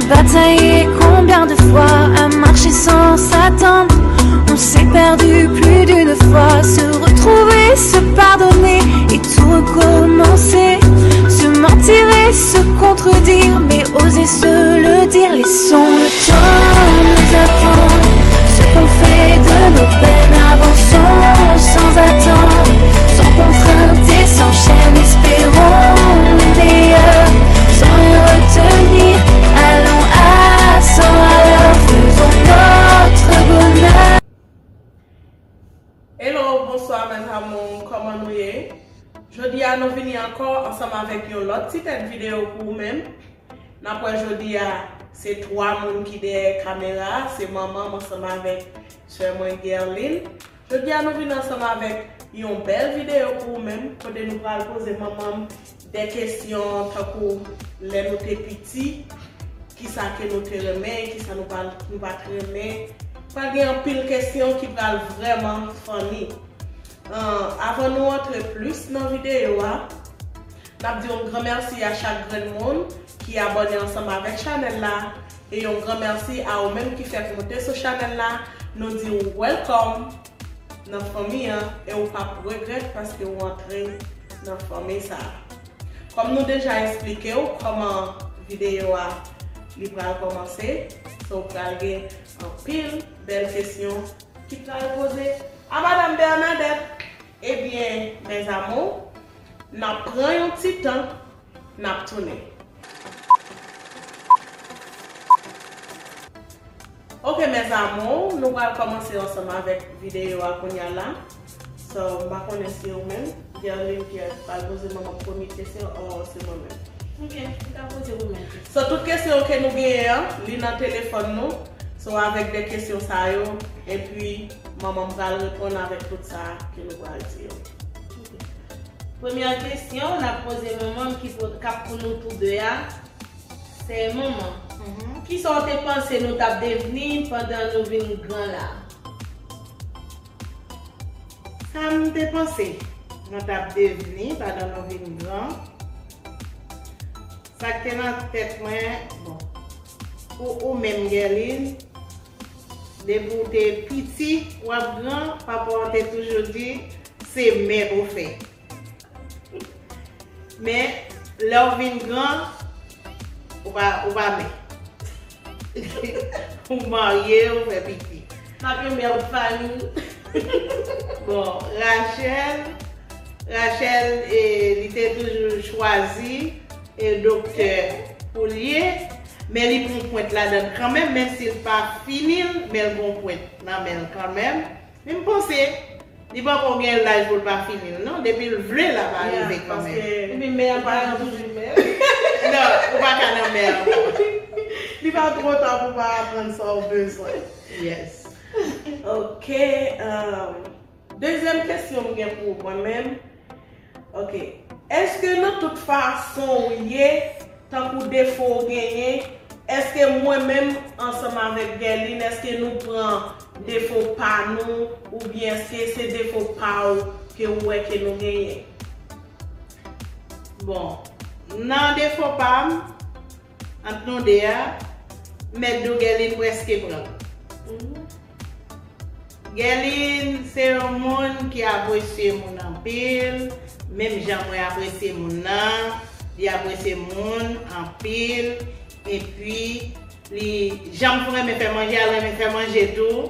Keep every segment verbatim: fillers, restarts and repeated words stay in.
Bataillé combien de fois, à marcher sans s'attendre. On s'est perdu plus d'une fois, se retrouver, se pardonner et tout recommencer. Se mentir et se contredire, mais oser se le dire. Laissons le temps nous apprendre ce qu'on fait de nos peines. Avançons sans attendre, sans contrainte et sans chaîne. Espérons le meilleur, sans rien retenir. Allons à cent à l'heure, faisons notre bonheur. Hello, bonsoir mes amours, kòman nou ye? Jodi a nou vini ankò ansanm avèk yon lòt ti tèt videyo pou ou menm. N ap wè jodi a se twa moun ki dèyè kamera, se manman m ansanm avèk sè mwen Guerline. Jodi a nou vin ansanm avèk yon bèl videyo pou ou menm, kote nou pral poze manman m de kesyon tankou lè nou te piti, kisa ke nou te renmen, kisa nou pa, nou pa t renmen. Pral gen anpil kesyon ki pral vrèman funny. An, avan nou antre plis nan videyo a, n ap di yon gran mèsi a chak grenn moun ki abòne ansanm avèk chanèl la. E yon gran mèsi a ou menm ki fèk moute sou chanèl la. Nou di w welcome nan fanmi an e ou p ap regrèt paske ou antre nan fanmi sa a. Kòm nou deja esplike w kòman videyo a li pral kòmanse, so pral gen anpil bèl kesyon ki pral poze a Madam Bernadette. Ebyen, mes amours, n ap pran yon ti tan, n ap tounen. Ok mes amours, nou pral kòmanse ansanm avèk videyo a kounya la. So, m pa konnen si ou menm, Guerline ki pral poze manman m premye kesyon, or se mwen menm. Ok, ou ka poze ou menm kesyon. So, tout kesyon ke nou genyen an, li nan telefòn nou. So, avèk de kesyon sa yo, epi manman m pral reponn avèk tout sa ke nou pral di yo. Premyè kesyon n ap poze manman m ki po- k ap pou nou tou de a, se manman. Kisa w te panse nou t ap devni pandan nou vin gran la? Sa m te panse nou t ap devni pandan nou vin gran? Sa k te nan tèt mwen, bon, pou ou menm Guerline, depi w te piti, w ap gran, papa w te toujou di, se mè pou w fè. Men, lè w vin gran, ou pa, ou pa mè. Ou marye, ou fè pitit. M ap yon mè pou fanmi. Bon, Rachel, Rachel, e, li te toujou chwazi, e, doktè pou l ye, men li pran pwent ladan l kanmenm, menm si l pa fini l, men l gon pwent nan men l kanmenm. Men m panse, li poko gen laj pou l pa fini l, non. Depi l vle, l ap arive kanmenm. Epi mè a pa toujou mè. Non, ou pa ka nan mè ankò. Li pa twò ta pou w pa aprann sa w bezwen. Yes. Ok. Um, dezyèm kesyon m gen pou ou mwen menm. Ok. Èske nan tout fason w ye, tankou defo w genyen, èske mwen menm ansanm avèk Guerline, èske nou pran defo pa nou, oubyen èske se defo pa w ke ou wè ke nou genyen? Bon, nan defo pa m, ant nou de a, m mèt di w Guerline prèske pran l. Guerline se yon moun ki apresye moun anpil, menm jan mwen apresye moun nan, li apresye moun anpil, epi li janm renmen fè manje, al renmen fè manje tou.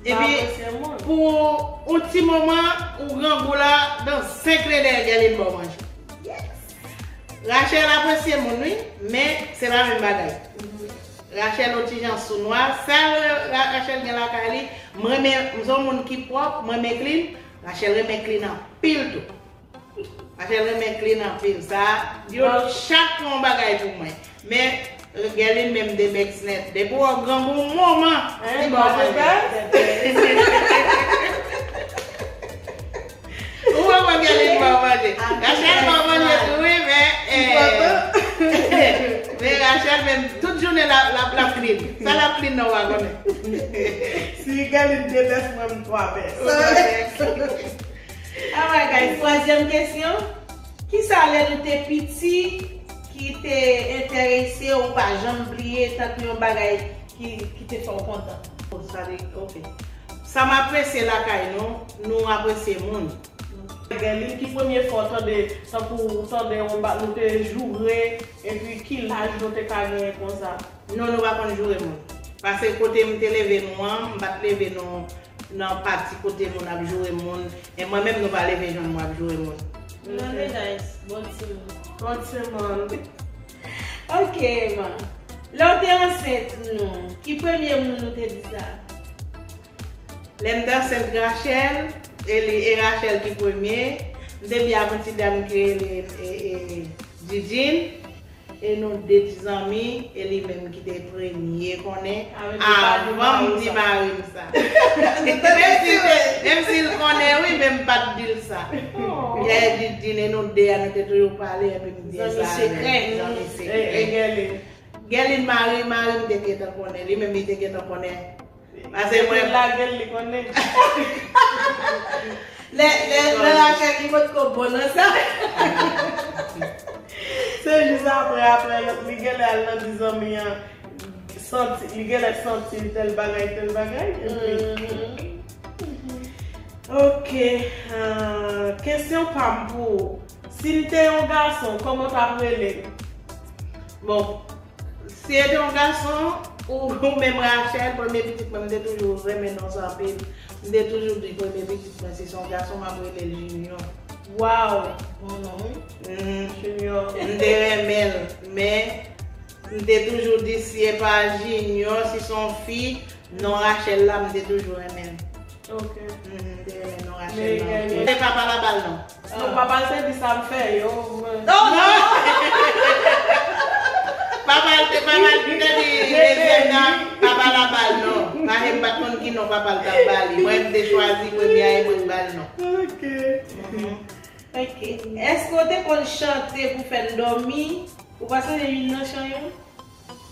Epi pou yon ti moman, ou grangou la, dan senk lè dèyè Guerline ba w manje. Rachel apresye moun wi, men se pa menm bagay. Rachel yon ti jan sounwa, sa Ra- Rachel gen lakay li, m renmen, m se yon moun ki pwòp, m renmen clean, Rachel renmen clean anpil tou. Rachel renmen clean anpil, sa, yo chak fè yon bagay pou mwen. Men, Guerline menm de bèks nèt, depi w wè grangou yon moman, li ba w manje. Ou wè mwen Guerline ba w manje. Rachel ba w manje tou wi, men, eh, men Rachel menm, tout jounen l ap, l ap, l ap clean. Sa l ap clean nan w pa konnen. Si Guerline de bèks, mwen m twa bèks. Alright guys, twazyèm kesyon. Kisa lè nou te piti, ki te enterese w, ou pa janm bliye, tankou yon bagay ki, ki te fè w kontan? Sa li, ok. Sa m apresye lakay nou, nou apresye moun. Guerline, ki premye fwa w tande, tankou ou tande yon ba, nou te joure, epi ki laj nou te ka genyen konsa? Non, nou pa konn joure moun. Paske kote m te leve nou an, m pa t leve nou nan pati kote moun ap joure moun. E mwen menm, nou pa leve jwenn mwen ap joure moun. Love nice, bon timoun. Bon timoun. Ok, man. Lè w te ansent nou, ki premye moun ou te di sa? Lè m te ansent Rachel, e li, e Rachel ki premye, m te byen ak yon ti dam ki rele, e, e, Didine, e nou de ti zanmi, e li menm ki te premye konnen, avan m di mari m sa. Menm si te, menm si l konnen wi, men m pa t di l sa. Yè Didine, e nou de a, nou te toujou pale, epi m di sa. Zanmi sekrè. Zanmi sekrè. E, e Guerline? Guerline mari, mari m te gentan konnen, li menm li te gentan konnen. Paske mwen lage l, li konnen. Lè, lè, lè Rachel li potko bon nan sa. Se jis apre, apre, li genlè al nan di zanmi an, santi, li genlè santi tèl bagay, tèl bagay, epi. Mhm. Ok, ah, kesyon pa m pou ou. Si m te yon gason, kòman w t ap rele m? Bon, si e te yon gason, ou, ou menm Rachel, premye pitit mwen, m te toujou renmen non sa anpil. M te toujou di premye pitit mwen, si se yon gason, m ap rele l Junior. Waw, bon non, wi. Mhm. Junior. M te renmen l, men m te toujou di, si e pa Junior, si se yon fi, non Rachel la, m te toujou renmen l. Ok. Mhm, te renmen non Rachel la. Se pa papa l a ba l non. Non, papa l te di sa m fè yo. Non, non. Papa l te, papa l te di dezyèm nan, papa l a ba l non. Paske m pa t konn ki non papa l t ap ba li. Mwen, m te chwazi premye a e mwen m ba l non. Ok. Mhm. Ok. Èske w te konn chante pou fè n dòmi? Ou pa sonje youn nan chan yo?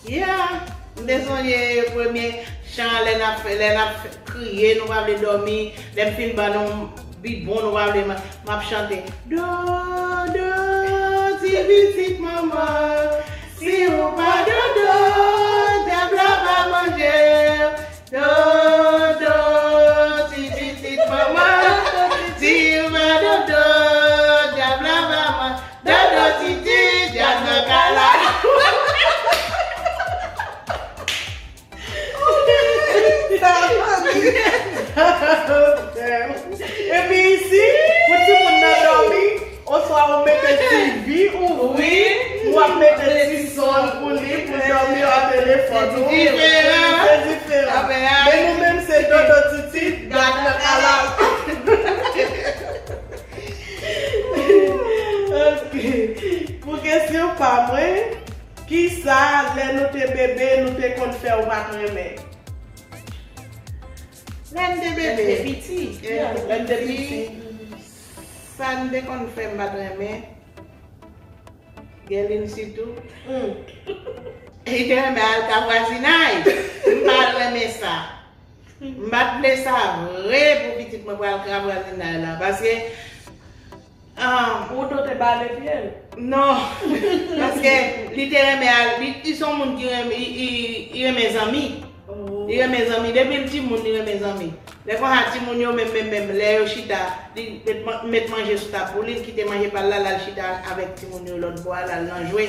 Yeah! M te sonje premye chan an lè n ap fè, lè n ap fè, kriye, nou pa vle dòmi. Lè m fin ban nou bibwon, nou pa vle, m ap chante. Dodo, ti pitit manman, si ou pa dodo, dyab la va manje w. Dodo, ti pitit manman, si ou pa dodo, dyab la va manje. Dodo titi, dyab nan kay la. Epi isi, pou timoun nan dòmi, oswa ou mete T V ou, wi, ou ap mete ti son pou li, pou dòmi, ou ap telefòn ou. Se diferan. Se diferan. Men nou menm se dodo titi, dyab nan kay la. Ok. Pou kesyon pa mwen, kisa lè nou te bebe, nou te konn fè ou pa t renmen? Lè n te bebe. Lè n te piti. Lè n te piti. Sa n te konn fè m pa t renmen. Guerline sitou. Hmm. Li te renmen al ka vwazinay. M pa renmen sa. M pa t vle sa vre pou pitit mwen pral ka vwazinay la. Paske, ah, ou do te bale pye l? Non. Paske li te renmen al, li, li se yon moun ki renmen, li, li, li renmen zanmi. Oh. Li renmen zanmi. Depi l timoun, li renmen zanmi. Lè konsa, timoun yo menm, menm, menm, lè yo chita, li met man-, met manje sou tab pou li, li kite manje pa l la, l al chita avèk timoun yo lòt bò a, l al nan jwe.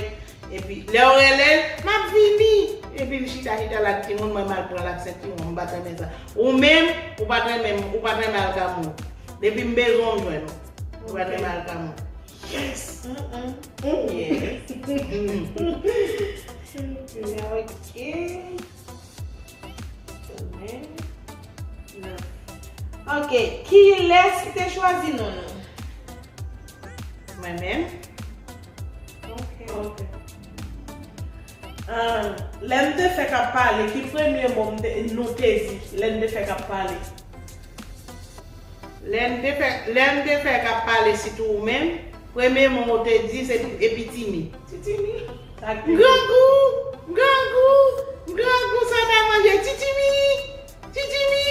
Epi, lè yo rele l, "M ap vini." Epi l chita, chita la, timoun, mwen m al pran l ak sentiwon, m pa t renmen sa. Ou menm, ou pa t renmen, ou pa t renmen al ka moun. Depi m bezwen w, m jwenn ou. Ou pa t renmen al ka moun. Yes. Mm-mm. Yes. Ok. Ok, kilès ki te chwazi non nou? Mwen menm. Ok. Ok. Ah, lè n te fèk ap pale, ki premye mo m te, nou te di, lè n te fèk ap pale? Lè n te fè, lè n te fèk ap pale, sitou ou menm, premye mo w te di se epitimi. Titimi. Sa k te grangou, grangou, grangou, sa ta manje, titimi, titimi,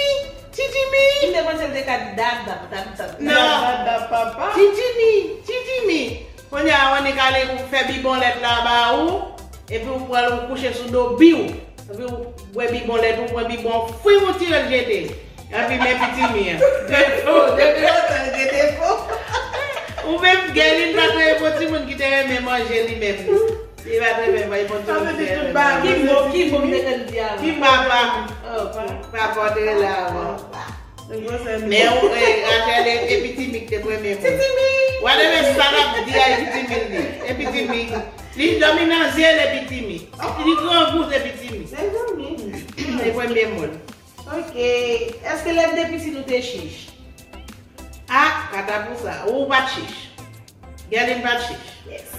titimi. M te panse l te ka di dab, dab, dab, dab. Non. Dab, dab, papa. Titimi, titimi. Kounye a, ou annik ale ou fè bibon lèt la ba ou, epi ou pran l, ou kouche sou do biw. Epi ou bwè bibon lèt, ou pran bibon, fwi, ou tire l jete. Epi men pitimi an. Defo, depi lontan, gen defo. Ou menm, Guerline pa t renmen bon timoun ki te renmen manje li menm. Li pa t renmen bay bon timoun ki te renmen manje. Ki mo, ki mo m te konn di avan? Ki papa? Oh, pa. Papa w te rele avan. Men ou, eh, Rachel e, e pitimi ki te premye moun. Pitimi! W a demen sa l ap di a, e pitimi l ye. E pitimi. Li dòmi nan zye l, e pitimi. Li grangou, se pitimi. Mezanmi. Se premye moun. Ok. Èske lè n te piti nou te chich? Ah, kata pou sa. Ou pa t chich. Guerline pa t chich. Yes.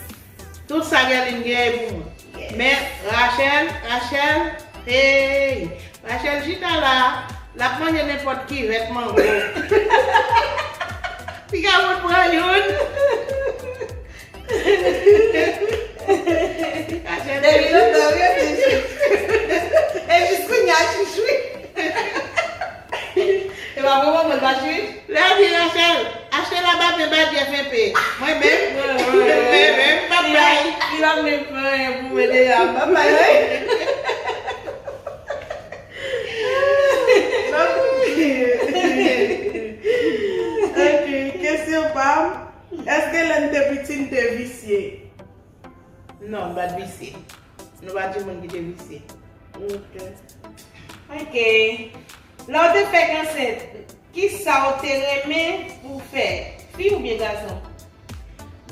Tout sa Guerline gen e pou mwen. Yes. Men Rachel, Rachel, hey, Rachel chita la, l ap manje nenpòt kivèt mango. Piga moun pran youn. Rachel depi lontan, wi, se chich. E jis kounye a chich, wi. E pa pou mwen, mwen pa chich. Lè di Rachel, achte la ba pen ba Jeff enpe. Mwen menm, mwen menm, m p ap bay. Li pa menm fè anyen pou mwen deja, m p ap bay, wi. Ok, kesyon pa m. Èske lè n te piti, n te visye? Non, m pa t visye. Nou pa t yon moun ki te visye. Ok. Ok. Lè w te fèk ansent, kisa w te renmen pou w fè? Fi oubyen gason?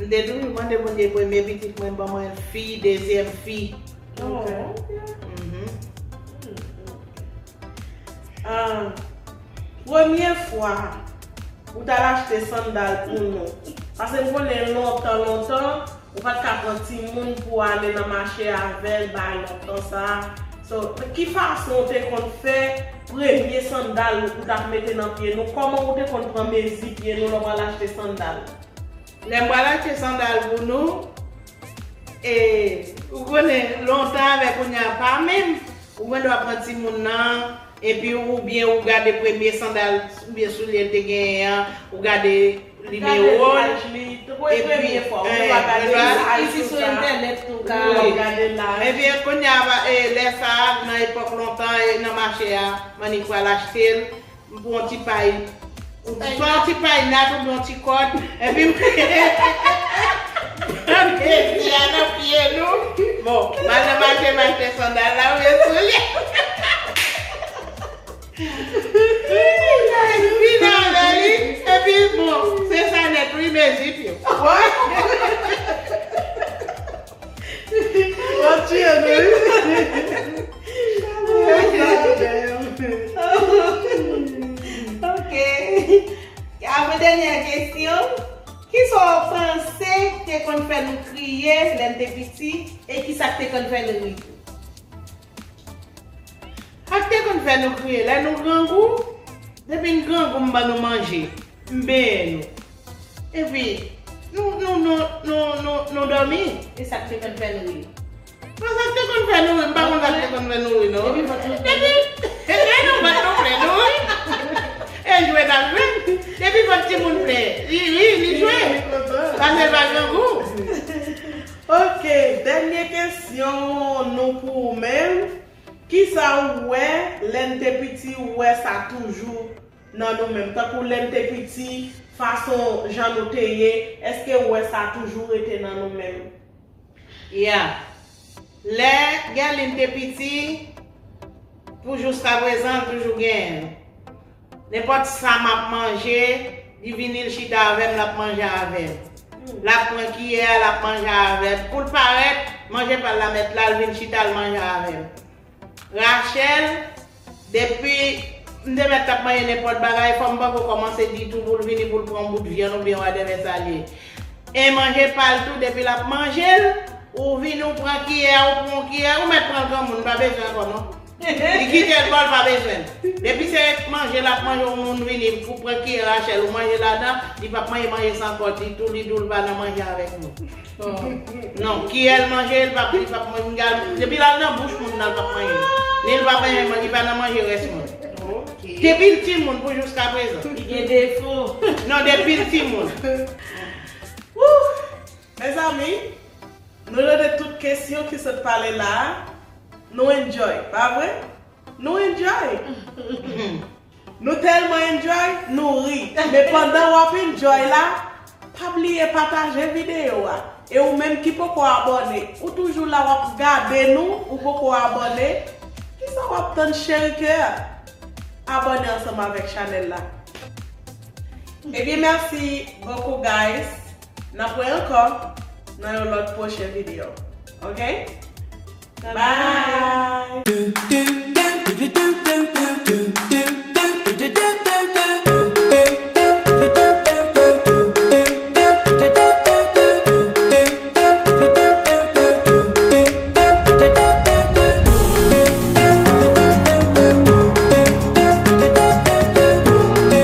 M te toujou mande Bondye premye pitit mwen ban mwen fi, dezyèm fi. Oh, ok. Mhm. Ah, premye fwa ou t al achte sandal pou nou. Paske m konnen lontan, lontan, ou pa t ka pran timoun pou ale nan mache avè l, bagay lontan sa. So, ki fason ou te konn fè premye sandal ou t ap mete nan pye nou? Kòman ou te konn pran mezi pye nou lè w pral achte sandal? Lè m pral achte sandal pou nou, e, ou konnen, lontan avè kounye a pa menm, ou gen dwa pran timoun nan, epi oubyen ou gade premye sandal oubyen soulye l te genyen an, ou gade nimewo l, epi, eh, ou dwa, isi sou entènèt tou ka gade laj. Ebyen, kounye a, e, lè sa a, nan epòk lontan, e, nan mache a, m annik pral achte l, m pran yon ti pay, m pran yon ti pay nat oubyen yon ti kòd, epi m pran mezi a nan pye nou. Bon, m al nan mache, m achte sandal la oubyen soulye. Vin avè li, epi bon, se sa nèt wi, mezi pye w. W ap tiye nou wi. Ok. Avan dènyè kesyon, kisa w panse te konn fè nou kriye lè n te piti e kisa k te konn fè nou ri tou? Sa k te konn fè nou kriye lè nou grangou, depi n grangou m ban nou manje, m benyen nou. Epi, nou, nou, nou, nou, nou, nou dòmi. E sa k te konn fè nou ri? Bon, sa k te konn fè nou ri, m pa konn sa k te konn fè nou ri, non. Depi vant nou plen. Depi, e non, vant nou plen, nou ri. E jwe n ap jwe. Depi vant timoun plen, li ri, li jwe. Paske l pa grangou. Ok, dènye kesyon nou pou ou menm. Kisa ou wè lè n te piti, ou wè sa toujou nan nou menm? Tankou lè n te piti, fason jan nou te ye, èske ou wè sa toujou rete nan nou menm? Ya. Lè Guerline te piti, pou jiskaprezan, l toujou genyen l. Nenpòt sa m ap manje, li vini, l chita avè m, l ap manje avè m. L ap pran kiyè a, l ap manje avè m. Pou l parèt, manje pa l la mèt la, l vin chita, l manje avè m. Rachel, depi m te mèt t ap manje nenpòt bagay, fò m poko kòmanse ditou pou l vini, pou l pran yon bout vyann oubyen whatever sa l ye. E manje pa l tou, depi l ap manje l, ou vini, ou pran kiyè a, ou pran yon kiyè, ou mèt pran l granmoun, pa bezwen ankò non. Li kite l bò, l pa bezwen l. Depi se manje l ap manje, yon moun vini, ou pran kiyè Rachel, ou manje ladan, li p ap manje manje sa ankò ditou, li di w l pa nan manje avèk nou. Non, kiyè l manje, l p ap, li p ap manje. Depi l al nan bouch moun nan, l p ap manje. Ni l pa manje, li pa nan manje rès moun. Depi l timoun pou jiskaprezan. Li gen defo. Non, depi l timoun. Wouh! Mezanmi, Mezanmi, nou tande tout kesyon ki sot pale la a. Nou enjoy, pa vre? Nou enjoy. Nou tèlman enjoy, nou ri. Men pandan w ap enjoy la, pa bliye pataje videyo a. E ou menm ki poko abòne, ou toujou la w ap gade nou, ou poko abòne, kisa w ap tann cheri kè? Abòne ansanm avèk chanèl la. Ebyen, merci beaucoup, guys. N ap wè ankò nan yon lòt pwochen videyo. Ok? Bye!